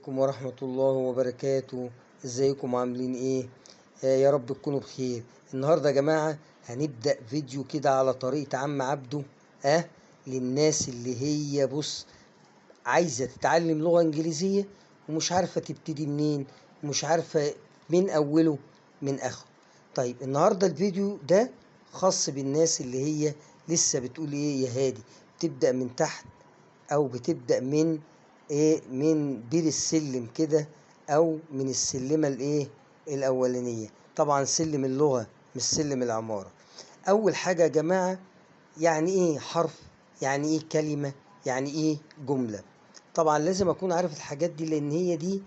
عليكم ورحمة الله وبركاته. ازيكم عاملين ايه؟ يا رب تكونوا بخير. النهاردة يا جماعة هنبدأ فيديو كده على طريقة عم عبده، للناس اللي هي بص عايزة تتعلم لغة انجليزية ومش عارفة تبتدي منين، ومش عارفة من اوله من اخره. طيب النهاردة الفيديو ده خاص بالناس اللي هي لسه بتقول ايه يا هادي، بتبدأ من تحت او بتبدأ من ايه، من بير السلم كده، او من السلمة الايه الاولانية. طبعا سلم اللغة مش سلم العمارة. اول حاجة يا جماعة، يعني ايه حرف، يعني ايه كلمة، يعني ايه جملة. طبعا لازم اكون عارف الحاجات دي، لان هي دي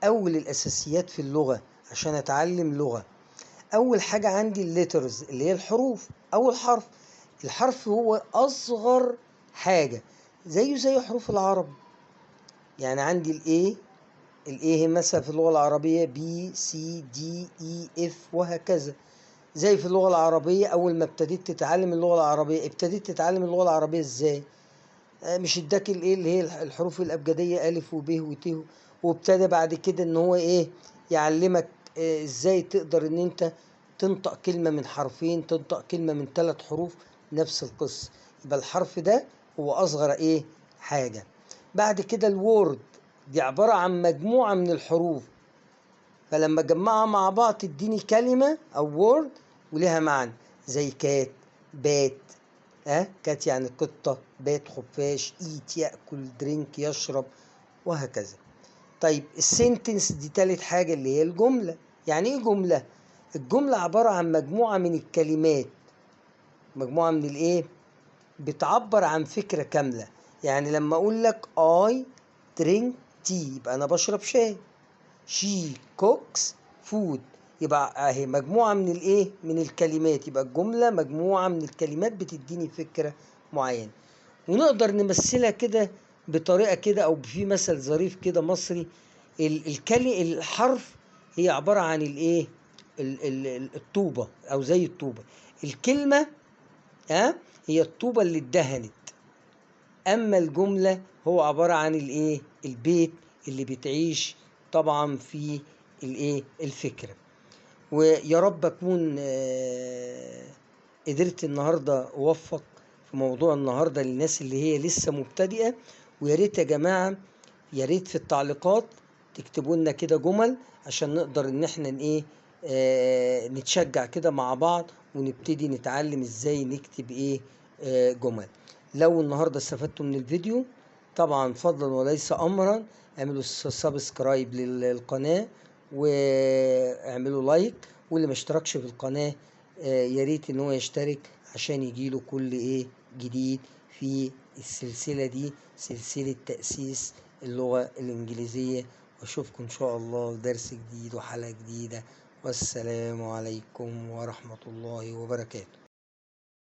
اول الاساسيات في اللغة عشان اتعلم لغة. اول حاجة عندي ال letters اللي هي الحروف. اول حرف، الحرف هو اصغر حاجة، زيه زي حروف العرب. يعني عندي ال A، ال A هي مثلا في اللغة العربية B C D E F وهكذا. زي في اللغة العربية أول ما ابتديت تتعلم اللغة العربية، ابتديت تتعلم اللغة العربية إزاي؟ مش اداك الإيه اللي هي الحروف الأبجدية ألف وب وت، وابتدى بعد كده إن هو إيه يعلمك إزاي تقدر إن أنت تنطق كلمة من حرفين، تنطق كلمة من 3 حروف، نفس القصة. يبقى الحرف ده هو أصغر إيه حاجة. بعد كده ال word دي عبارة عن مجموعة من الحروف، فلما اجمعها مع بعض تديني كلمة أو word ولها معنى، زي cat، bat، cat يعني قطة، bat خفاش، eat يأكل، drink يشرب، وهكذا. طيب ال sentence دي تالت حاجة اللي هي الجملة. يعني ايه جملة؟ الجملة عبارة عن مجموعة من الكلمات، مجموعة من الايه، بتعبر عن فكرة كاملة. يعني لما اقول لك I drink tea يبقى انا بشرب شاي، she cooks food يبقى اهي مجموعة من الايه، من الكلمات. يبقى الجملة مجموعة من الكلمات بتديني فكرة معينة. ونقدر نمثلها كده بطريقة كده، او في مثل ظريف كده مصري، الحرف هي عبارة عن الايه، الطوبة او زي الطوبة. الكلمة هي الطوبة اللي اتدهنت، اما الجملة هو عبارة عن الايه، البيت اللي بتعيش طبعا في الايه، الفكرة. ويا رب اكون قدرت النهاردة اوفق في موضوع النهاردة للناس اللي هي لسه مبتدئة. ويا ريت يا جماعة، يا ريت في التعليقات تكتبوا لنا كده جمل عشان نقدر ان احنا ايه، نتشجع كده مع بعض ونبتدي نتعلم ازاي نكتب ايه، جمل. لو النهاردة استفدتوا من الفيديو طبعا فضلا وليس امرا، اعملوا subscribe للقناة واعملوا like، واللي ما اشتركش في القناة، يا ريت ان هو يشترك عشان يجيله كل ايه جديد في السلسلة دي، سلسلة تأسيس اللغة الإنجليزية. واشوفكم ان شاء الله في درس جديد وحلقة جديدة، والسلام عليكم ورحمة الله وبركاته.